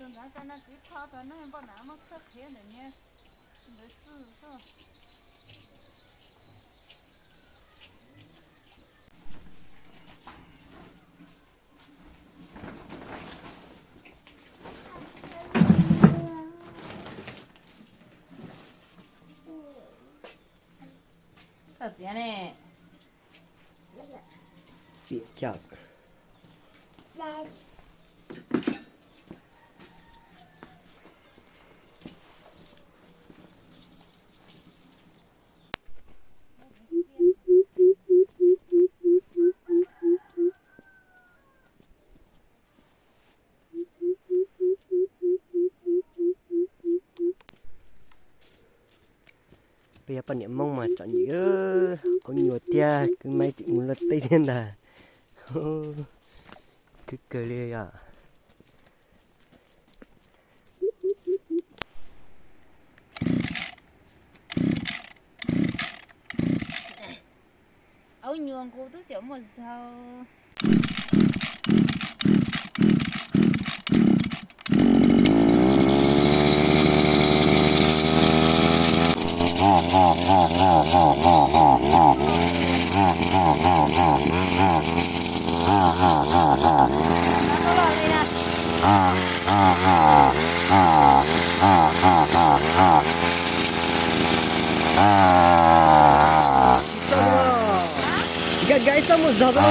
Nov cov no kwv rho rau no npoj na muab khawb qhiav ntawm niag ntawd xwb xwb. Txiav ne. Txiav cawm. Peb yog poj niam Hmoob mas txom nyem, qhov nyuag thiab kwv maib tseem mus luaj teb thiab ntag. Khwv kawg li os. Aub nyuag nqus twb tseem muaj zog. Nkag nkag ib sab muaj zog xwb.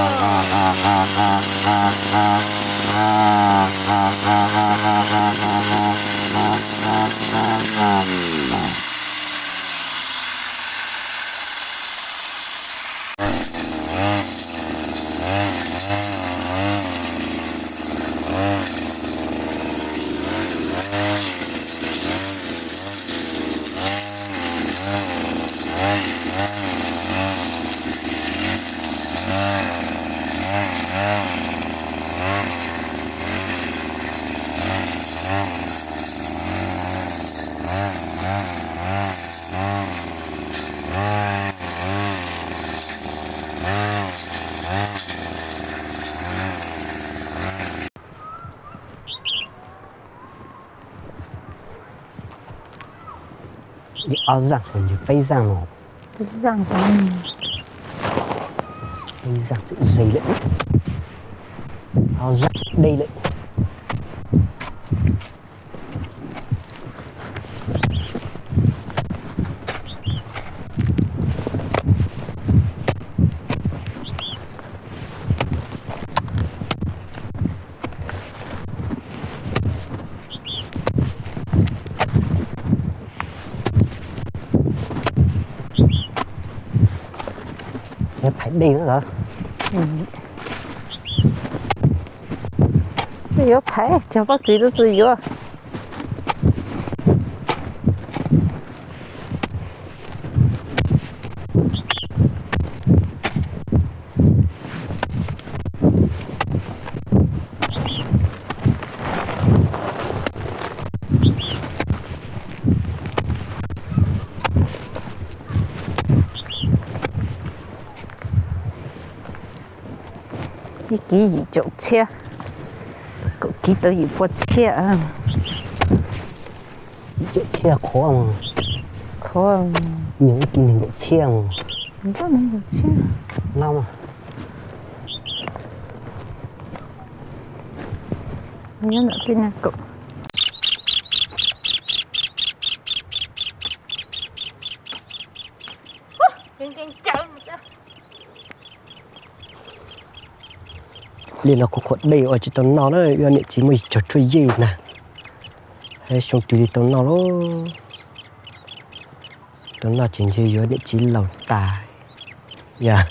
Ob zaaj xwb ntshe peb zaaj no. Peb zaaj, peb zaaj txawm ze lawm. Ob zaaj deb lawm. Yuav phais dej na los? Yuav phais, cog pob kws tub txwv yuav. Ib kib yim caum txhiab, kaum kib tau yim pua txhiab. Yim caum txhiab qhuav, qhuav, nyuag ib kib nees nkaum txhiab. Nyob ntawm tij na kaum. Li no kuv qhuav dej ua tsis tau noj na, yog niam txiv muaj yig tsog tshuaj yej na, xyoo twg li tau noj lauj. Tau noj ces ntshe yuav niam txiv laus tas. Yog.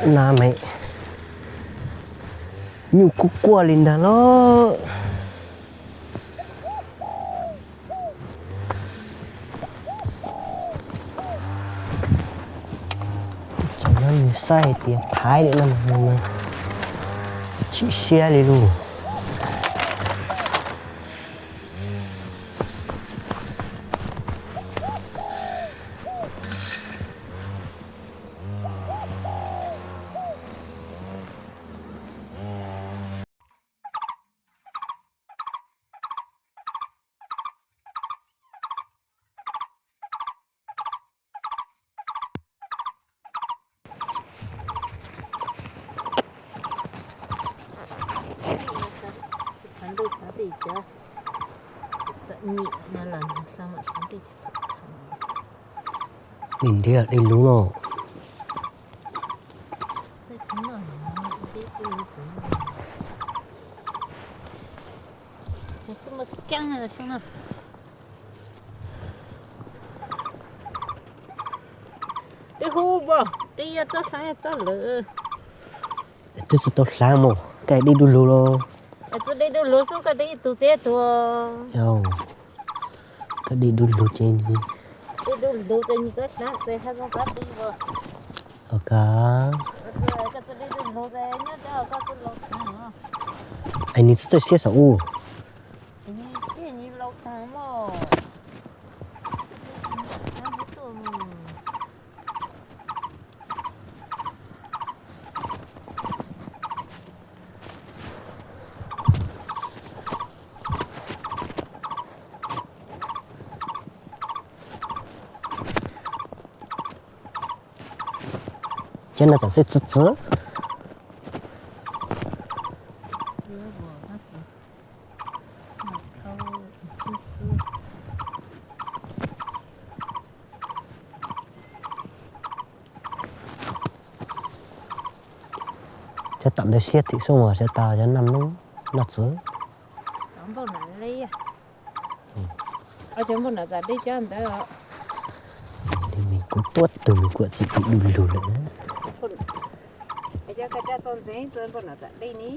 Na me, nyuj kuj quaj li ntag lauj. Tam no yus saib hais tias thaiv li no mas tsis siab li lauj. Nim ntiav dej lug no. Dej hu npog, dej yog txoj hlaav txoj lawm. Twb tsis tau hlaav mus, koj dej dub lug los? Txoj dej dub lug xwb, koj dej ib tug txij ib tug. Koj dej dub lug ces, dej dub lug ces nws txoj hlaav ces haj zoo qab tij os. Ok. Es nws txawj txawj siab saum ub. Cov no tam sim txwv txwv. Cov tom ntawd siab tim xub uas sawv tas cov noj noob noj txwv. Kuv tuaj tug me kuam txij dej dub lug lawm. Cov koj coj txog ntxeev txog npog nram dej ni.